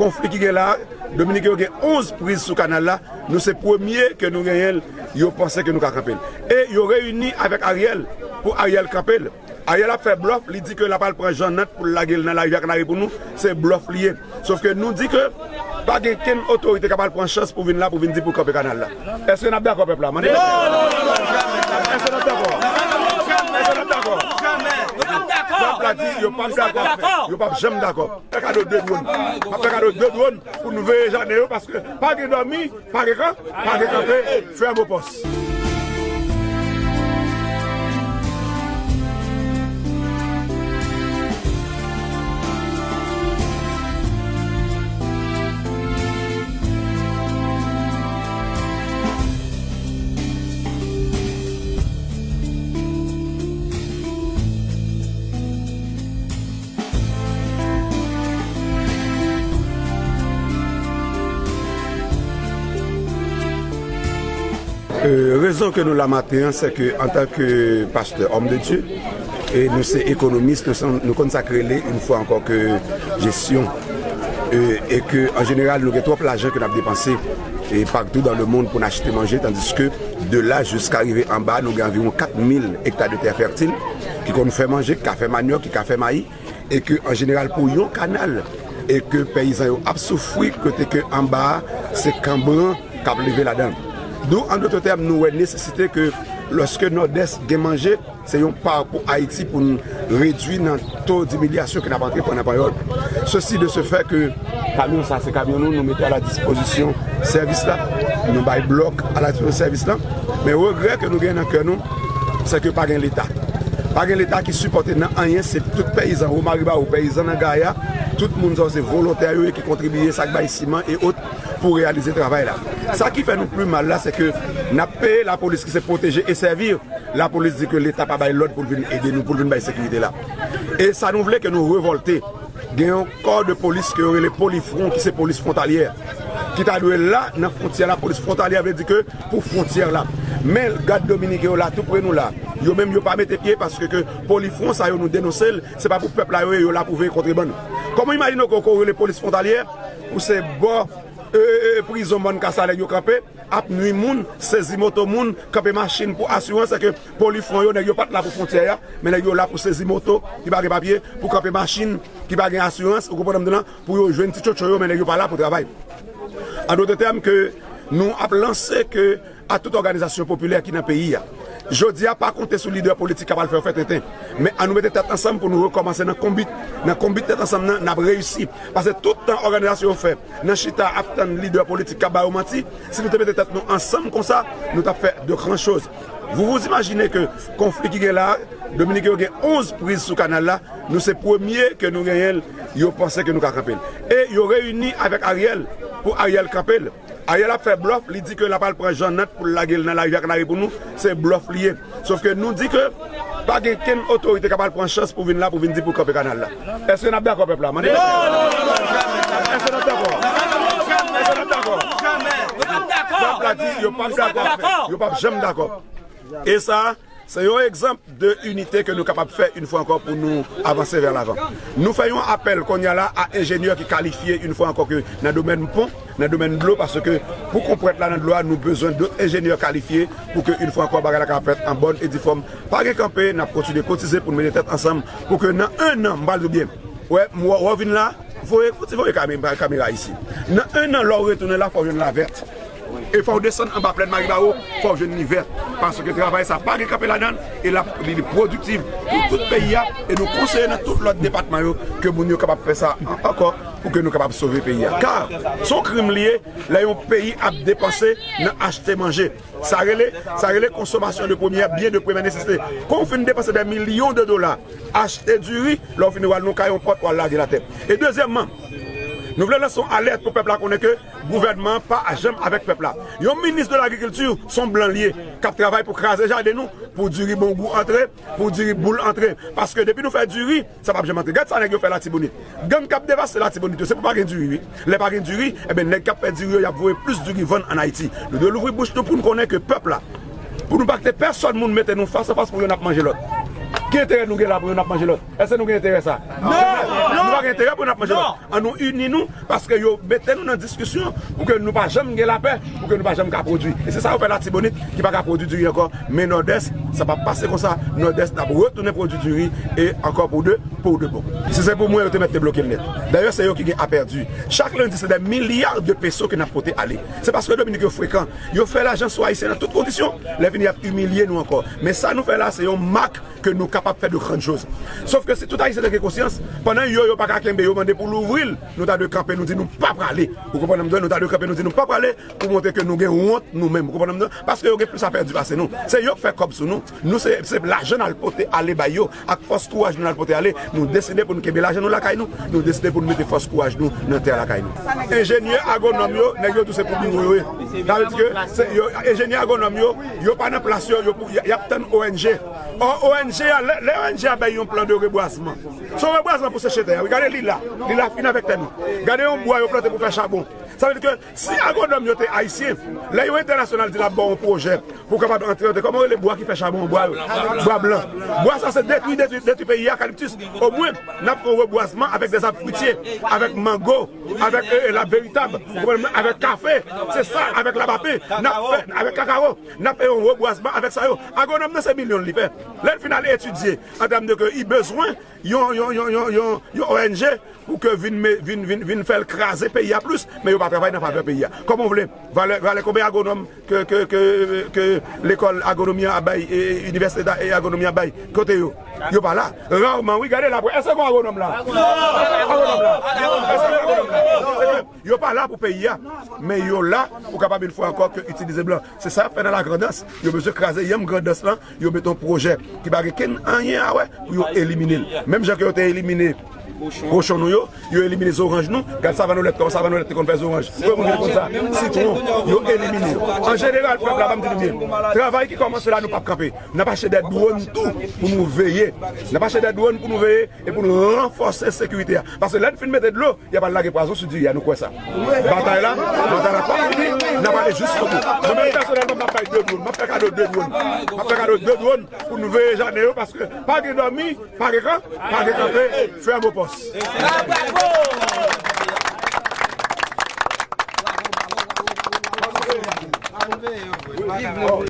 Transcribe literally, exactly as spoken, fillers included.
Konfli ki gen la, Dominiken yo gen onz priz sou kanal la. Nou se premye ke nou genyen l, yo panse ke nou ka kanpe l. E yo reyini avèk Ariel pou Ariel kanpe l. Ariel ap fè blòf, li di ke l ap al pran Jeannette pou l lage l nan larivyè Kanari pou nou, se blòf li ye. Sof ke nou di ke pa gen kenn otorite k ap al pran chans pou vin la, pou vin di pou kanpe kanal la. Èske n ap dakò, pèp la? Mande. Èske n ap dakò? Èske n ap dakò? Pèp la di yo p ap dakò. Yo p ap janm dakò. Fè kado de dwòn. M ap fè kado de dwòn pou nou veye jaden yo, paske pa gen dòmi, pa gen kan, pa gen kanpe, fè bopòs. Euh, rezon ke nou la maten an, se ke antanke pastè, homme de Dieu, e nou se ekonomis, nou, se, nou konn sa k rele, yon fwa ankò, ke jesyon. Euh, e ke, an jeneral, nou gen twòp lajan ke n ap depanse, e partou dans le monde pou n achte manje, tandiske de la jiska rive anba, nou gen anviwon kat mil ekta de tè fètil, ki konn fè manje, ki ka fè manyòk, ki ka fè mayi, e ke an jeneral pou yon kanal, e ke peyizan yo ap soufri, kote ke anba a, se kanbran k ap leve ladan l. Donk, an dòt tèm, nou wè nesesite ke lòske Nòdès gen manje, se yon pa pou Ayiti pou n redui nan to dimilyasyon ke n ap antre pran nan panyòl. Sesi de se fè ke kamyon sa, se kamyon nou, nou mete a la dispozisyon sèvis la, nou bay blòk a la dispozisyon sèvis la, men regrè ke nou gen nan kè nou, se ke pa gen Leta. Pa gen Leta ki sipòte nan anyen, se tout peyizan Wo Maribawo, peyizan nan Gaya, tout moun sa yo se volontè yo ye ki kontribiye, sa k bay siman e ot pou reyalize travay la. Sa ki fè nou pli mal la, se ke n ap peye lapolis ki se pwoteje e sèvi. Lapolis di ke Leta pa bay lòd pou l vin ede nou, pou l vin bay sekirite la. E sa nou vle, ke nou revòlte. Gen yon kò de polis ke yo rele Polifwon, ki se polis fwontalyè, ki ta dwe la nan fwontyè la. Polis fwontalyè vle di ke pou fwontyè la. Men gad dominiken yo la tou pre nou la. Yo menm yo pa mete pye paske ke Polifwon sa yo nou denonse l, se pa pou pèp la yo ye, yo la pou veye kontrebann. Kòman w imajine w ke w rele polis fwontalyè, ou se bò, e, e, e, prizon Mòn Kasalèg yo kanpe, ap nwi moun, sezi moto moun, kanpe machin pou asirans, sèke Polifwon yo, nèg yo pa t la pou fwontyè a, men nèg yo la pou sezi moto ki pa gen papye, pou kanpe machin ki pa gen asirans, ou konprann m di w lan, pou yo jwenn ti tchotcho yo, men nèg yo pa la pou travay. An dòt tèm, ke nou ap lanse ke a tout òganizasyon popilè ki nan peyi a. Jodi a, pa konte sou lidè politik k ap al fè yo fè tenten. Men ann nou mete tèt ansanm pou nou rekòmanse nan konbit. Nan konbit tèt ansanm nan, n ap reyisi. Paske tout tan òganizasyon yo fè nan chita ap tann lidè politik k ap ba yo manti, si nou te mete tèt nou ansanm konsa, nou t ap fè de gran choz. Vous vous imaginez que konfli ki gen la, Dominiken yo gen onz priz sou kanal la, nou se premye ke nou genyen l, yo panse ke nou ka kanpe l. E yo reyini avèk Ariel pou Ariel kanpe l. Ariel ap fè blòf, li di ke l ap al pran Jeannette pou l lage l nan larivyè Kanari pou nou, se blòf li ye. Sof ke nou di ke pa gen kenn otorite k ap al pran chans pou vin la, pou vin di pou kanpe kanal la. Èske n ap dakò, pèp la? Mande. Èske n ap dakò? Èske n ap dakò? Pèp la di yo p ap dakò. Yo p ap janm dakò. E sa, se yon egzanp de inite ke nou kapab fè yon fwa ankò pou nou avanse vè lavan. Nou fè yon apèl kounye a la a enjenyè ki kalifye yon fwa ankò ke nan domèn pon, nan domèn dlo, paske pou konprann la nan dlo a, nou bezwen dòt enjenyè kalifye pou ke yon fwa ankò bagay la kapab fèt an bòn e di fòm. Pa gen kanpe, n ap kontinye kotize pou n mete tèt ansanm pou ke nan en an, m pral di w byen, wè, m wè, wè w vin la, voye, fouti voye kamera isi. Nan en an, lè w retounen la, fò w jwenn lavèt. E fò w desann anba plèn Maribawo, fò w jwenn li vèt. Paske travay sa pa gen kanpe ladan l, e l ap, li, li pwodiktif pou tout peyi a, e nou konseye nan tout lòt depatman yo ke moun yo kapab fè sa an-, ankò pou ke nou kapab sove peyi a. Ka, se yon krim li ye, lè yon peyi ap depanse nan achte manje. Sa rele, sa rele consommation de première, bien de première nécessité. Kan w fin depanse dè milyon de dola, achte diri, lè w fin w al nan kay yon pòt, w al lage l atè. E dezyèmman, nou vle lanse yon alèt pou pèp la konnen ke gouvènman an pa janm avèk pèp la. Yon minis de lagrikilti, se yon blan li ye, k ap travay pou kraze jaden nou, pou diri bongou antre, pou diri boul antre. Paske depi nou fè diri, sa p ap janm antre. Gad sa nèg yo fè Latibonit. Gang k ap devaste Latibonit yo, se pou pa gen diri, wi. Lè pa gen diri, enben, nèg k ap fè diri yo, y ap voye plis diri vann ann Ayiti. Nou dwe louvri bouch nou pou n konnen ke pèp la, pou nou pa kite pèsòn moun mete nou fas a fas pou yonn ap manje lòt. Ki enterè nou gen la pou yonn ap manje lòt? Èske nou gen enterè sa? Non! Gen enterè pou n ap manje lòt. An nou ini nou, paske yo mete nou nan diskisyon pou ke nou pa janm gen lapè, pou ke nou pa janm ka pwodui. E se sa yo fè Latibonit ki pa ka pwodui diri ankò. Men Nòdès, sa p ap pase konsa. Nòdès, n ap retounen pwodui diri e ankò pou de, pou de bon. Si se pou mwen, yo te mèt te bloke l nèt. Dayè, se yo ki gen a pèdi. Chak lendi, se dè milya de peso ke n ap pote ale. Se paske Dominik yo frekan. Yo fè lajan sou Ayisyen nan tout kondisyon. Lè fini, y ap imilye nou ankò. Men sa nou fè la, se yon mak ke nou kapab fè de grann choz. Sof ke si tout Ayisyen te gen konsyans, pandan yo, yo pa ka kenbe, yo mande pou louvri l, nou ta dwe kanpe, nou di nou pa prale. Ou konprann m byen? Nou ta dwe kanpe, nou di nou pa prale pou montre ke nou gen wont nou menm. Ou konprann m byen? Paske yo gen plis a pèdi pase nou. Se yo k fè kòb sou nou. Nou se, se lajan n al pote ale bay yo. Ak fòs kouraj nou n al pote ale, nou deside pou nou kenbe lajan nou lakay nou. Nou deside pou nou mete fòs kouraj nou nan tè lakay nou. Enjenyè agwonòm yo, nèg yo tou se pou biwo yo ye. Sa vle di ke se, yo, enjenyè agwonòm yo, yo pa nan plas yo, yo pou, y, y ap tann O N G. Ò, O N G a, lè, lè O N G a bay yon plan de rebwazman, se yon rebwazman pou seche tè a. Wi, gade li la. Li la fin avèk tè nou. Gade yon bwa yo plante pou fè chabon. Sa vle di ke si agwonòm yo te ayisyen, lè yon entènasyonal di l ap ba w yon pwojè pou w kapab antre, antre, kòman yo rele bwa ki fè chabon, bwa yo? Bwa blan. Bwa sa se detwi, detwi, detwi peyi a, eucalyptus. Omwen, n ap fè yon rebwazman avèk dèzab fwitye, avèk mango, avèk, e, e, la veritab, ou konprann, avèk kafe. Se sa, avèk labapen, n ap fè, avèk kakawo, n ap fè yon rebwazman avèk sa yo. Agwonòm nan se milyon li fè. Lè l fin al etidye, an tèm de ke li bezwen yon, yon, yon, yon, yon, yon O N G pou ke vin, me- vin, vin, vin fè l kraze peyi a plis, men yo pa travay nan favè peyi a. Kòman w vle? Valè, valè konbyen agwonòm ke, ke, ke, ke lekòl agwonomi an ap bay, e, inivèsite da- e agwonomi an ap bay? Kote yo? Yo pa la. Raman, wi, gade la, èske gon agwonòm la? Agwonòm la. Èske gon agwonòm la? Yo pa la pou peyi a, men yo la pou kapab yon fwa ankò ke itilize blan. Se sa y ap fè nan la Grandans. Yo bezwen kraze yanm Grandans lan, yo mete yon pwojè ki pa gen kenn anyen a wè pou yo elimine l. Menm jan ke yo te elimine kochon nou yo, yo elimine zoranj nou. Gad savann Olèt, kòman savann Olèt te konn fè zoranj. Konbyen moun ki te konn sa? Sitwon, yo elimine yo. An jeneral, pèp la, ban m di nou byen, travay ki kòmanse la, nou p ap kanpe. N ap achte dè dwòn tou pou nou veye. N ap achte dè dwòn pou nou veye e pou nou ranfòse sekirite a. Paske lè n fin mete dlo, y ap al lage pwazon sou diri a, nou kwè sa. Batay la, batay la p ap fini, n ap ale jiskobou. Mwen menm pèsonèlman, m ap bay de dwòn, m ap fè kado de dwòn. M ap fè kado de dwòn pou nou veye jaden yo, paske pa gen dòmi, pa gen kan, pa gen kanpe, fè an bon pòs.